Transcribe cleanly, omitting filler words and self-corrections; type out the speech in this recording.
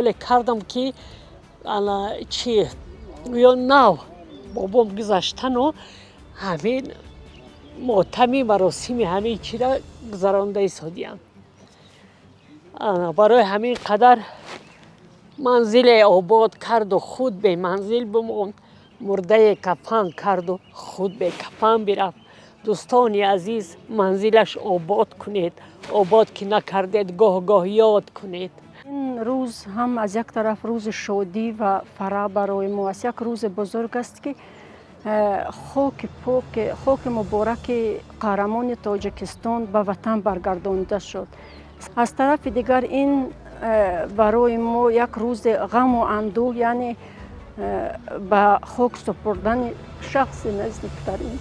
Хаёле кардам, ки ана чи гӯё нав бобом гузаштану ҳамин мотами маросими ҳамин чира гузаронда истодиям. Барои ҳамин қадар манзиле обод карду худ беманзил бимонд, мурдае кафан карду худ бекафан бирафт. Дӯстони азиз, манзилаш обод кунед, обод ки накардед, гоҳ гоҳ ёд кунед. Ин рӯз ҳам аз як тараф рӯзи шодӣ ва фараҳ барои мо аст, як рӯзи бузург аст, ки хоки поки, хоки мубораки қаҳрамони Тоҷикистон ба ватан баргардонида шуд. Аз тарафи дигар, ин барои мо як рӯзи ғаму андӯҳ, яъне ба хок супурдани шахси наздиктарин.